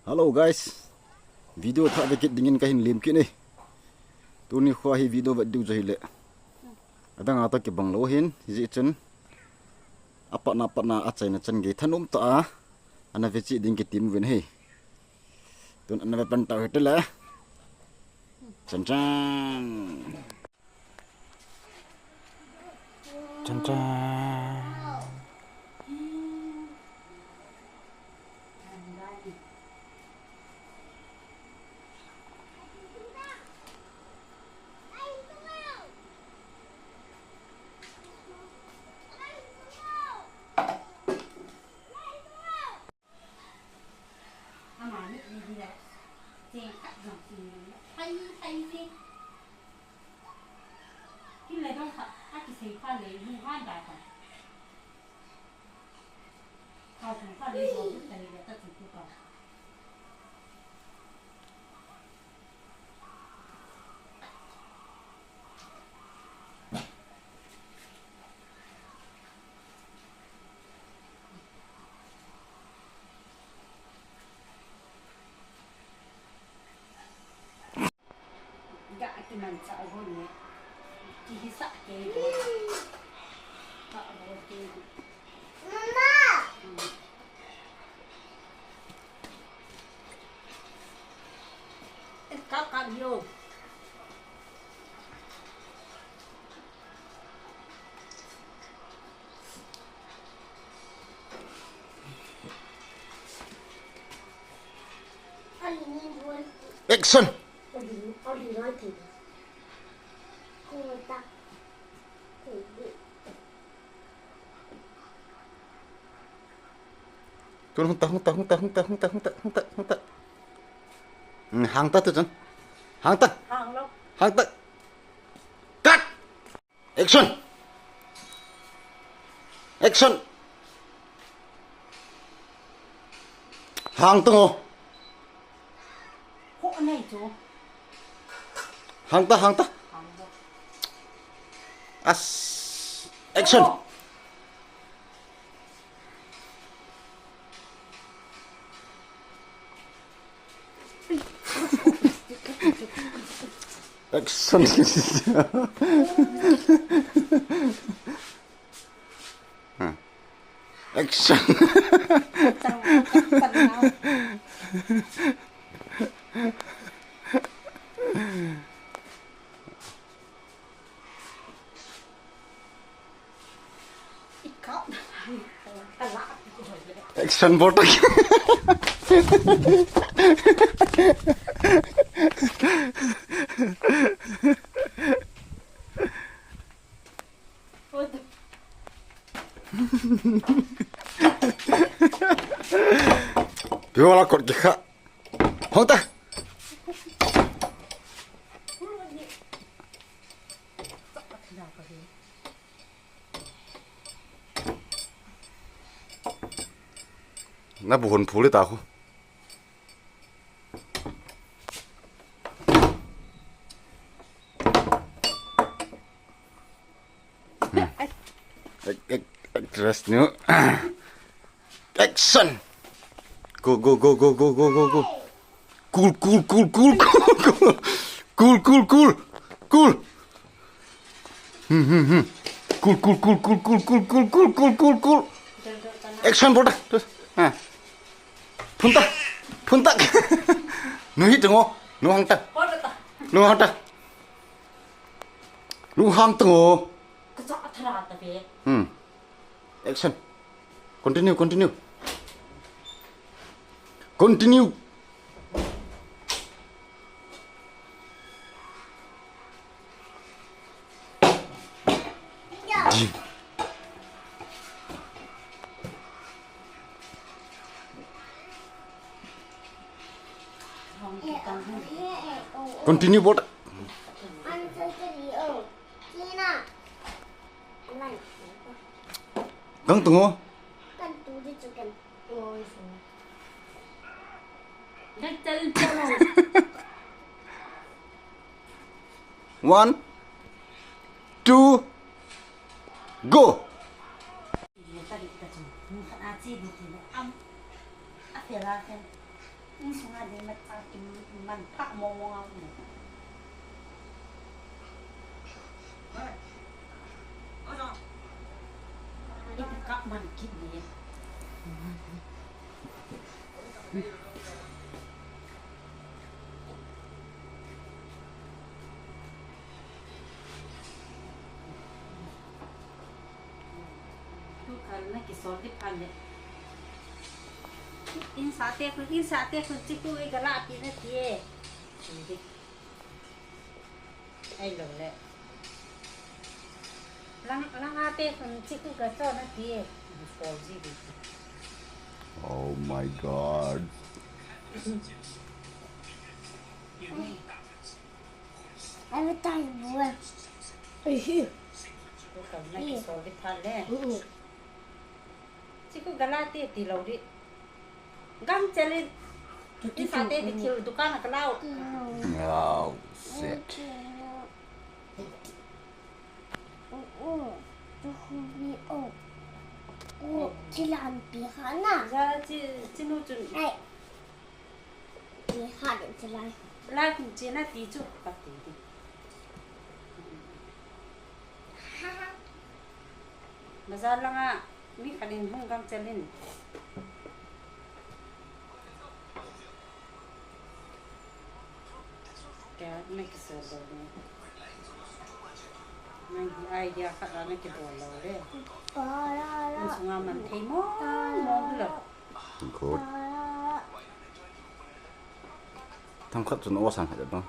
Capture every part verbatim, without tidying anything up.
Hello guys, video thah ve kit dingin kahin lem kit e. Tuni kho hi video vet diu chu hile, adang a toh kibang lou hin, hijeh chun apatna patna achaina chan gei thanom tah a ana ve cheh ding kitem uvin ahi. Tun ana ve pan tau hite le. Chan chan. Chan chan. Ama ni ni ni la. Cheng khat jong si ni. Hai hai ni. Kin le dong khat, a kisei pha le, lu han da ta. Kau sung pha le, lu ta le, ta chu tu ka. Ga kimanchah ho ni. Kihisah kei ho. Ka ho kei. Mama. Hmm. Kap kap yo. Action! Tun hung ta, hung ta, hung ta, hung ta, hung ta, hung ta, hung ta, hung ta. Hmm, hang ta tu chun. Hang ta. Hang lo. Hang ta. Cut! Action! Action! Hang ta ngo. Ho nei chu. Hang ta, hang ta. Hang ta. As. Action! Ho. Action. Hmm. Action. Action bol ta. Piu la kot kikha. Hong ta. Na bu hon phu le ta khu. Hmm. Ac-, ac-, actress new. Action. Go, go, go. Cool, cool, cool, cool, cool, cool. Cool, cool, cool, cool. Hmm, hmm, hmm. Cool, cool, cool, cool. Action bol ta. Ha. Phun ta. Phun ta. Nu hi ta ngo. Nu hang ta. Nu hang ta. Nu hang ta ngo. Hmm. Action. Continue, continue. Continue. Continue bol. Gang tungo. One, two, go. Insunga ding mat a kiman pha mong mong a um. Iti kap man kit ni. Tu kal na kisol di phan le. Insate khun, insate khun chiku i gala pi na ti e. Ti di. Ai lo le. Lang, lang ate khun chiku ga cho na ti e. Sol ji di. Oh my God. Every time, boy. Chiku kal na kisol di phan le. Mm. Chiku gala ti ti lo di. Gang chelin. Insate di thil dukan a kalau. Oh, shit. Oh, oh. Oh, chilan pi hana. Za chi, chinu chun. Ai. Ti ha de ti lai. Lai kum chi na ti chu ka ti di. Bazar langa mi khat in hung gang chelin. Kya na kisol do ni. Nang hi idea khat la na kibol lo le. Insunga man thei mong mong lo. Good. Themkhat chun o sang khat dong.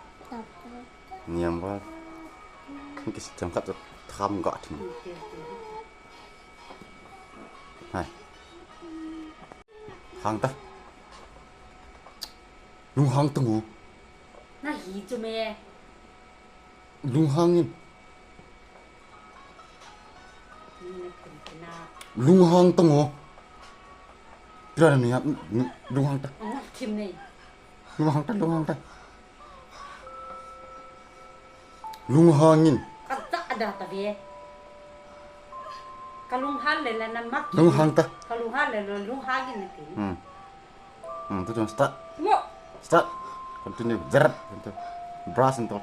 Niam va. Kan kis themkhat chu tham ga thim. Hai. Hang ta. Lunghang ta ngo. Na hi chu me. Lunghang in. Lunghang ta ngo. Pira na mi ha, lunghang ta. Thim nei. Lunghang ta, lunghang ta. Lunghang in. Ka ta da ta ve. Ka lunghang le la na mak. Lunghang ta. Ka lunghang le lo lunghang in na ti. Hmm. Hmm, tu tu start. Mo. Start. Continue. Jerat. Continue. Brush and all.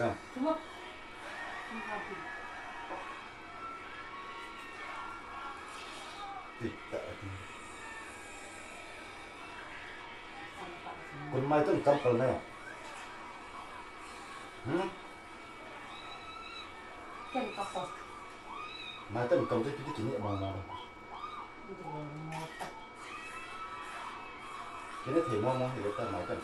Ya. Kun mai tun kam kal ne. Hmm? Ken ka ko. Mai tun kam te kiti kini ma ma. Kini thei mo mo hi ta mai kan.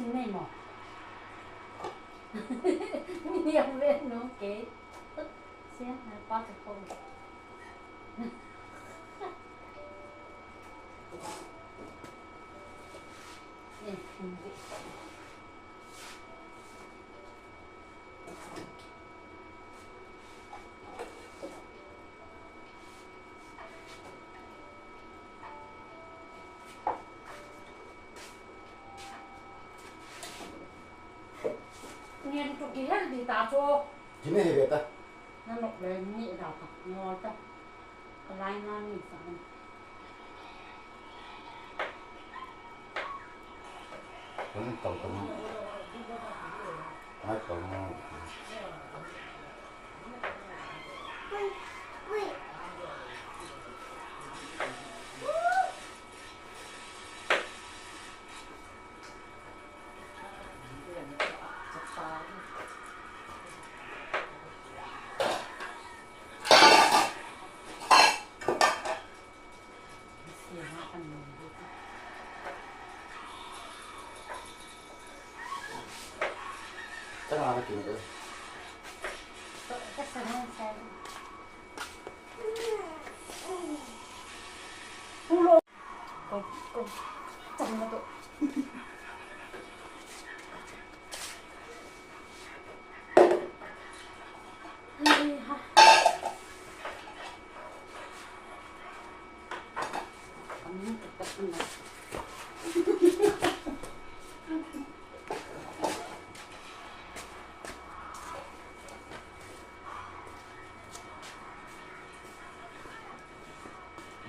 Nei mo. Ni yang ve no ke. Sia na pa ka ko. Eh, Ngen tu kihel di ta chu. Kine he ve ta. Na nok le ni da ta. Ngol ta. Kalai na ni sa. Kung tau tau. Ai tau.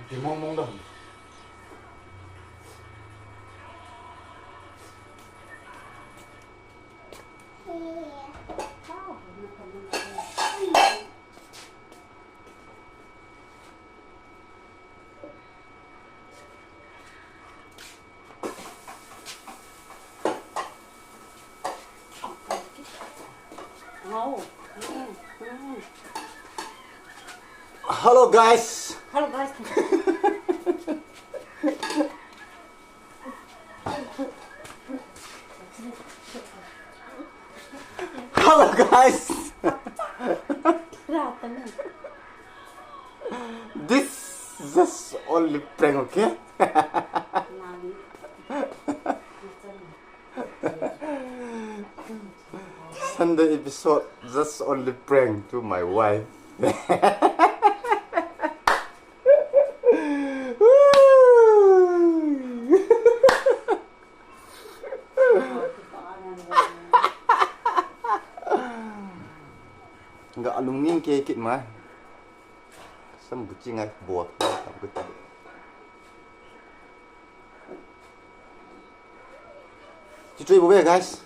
Ti mong mong dah. Hello guys. Hello guys. Hello guys. This is just only prank, okay? Sunday episode, just only prank to my wife. Ga alung ning ke kit ma. Sam buchi ngai bo. Chu chu bo be, guys.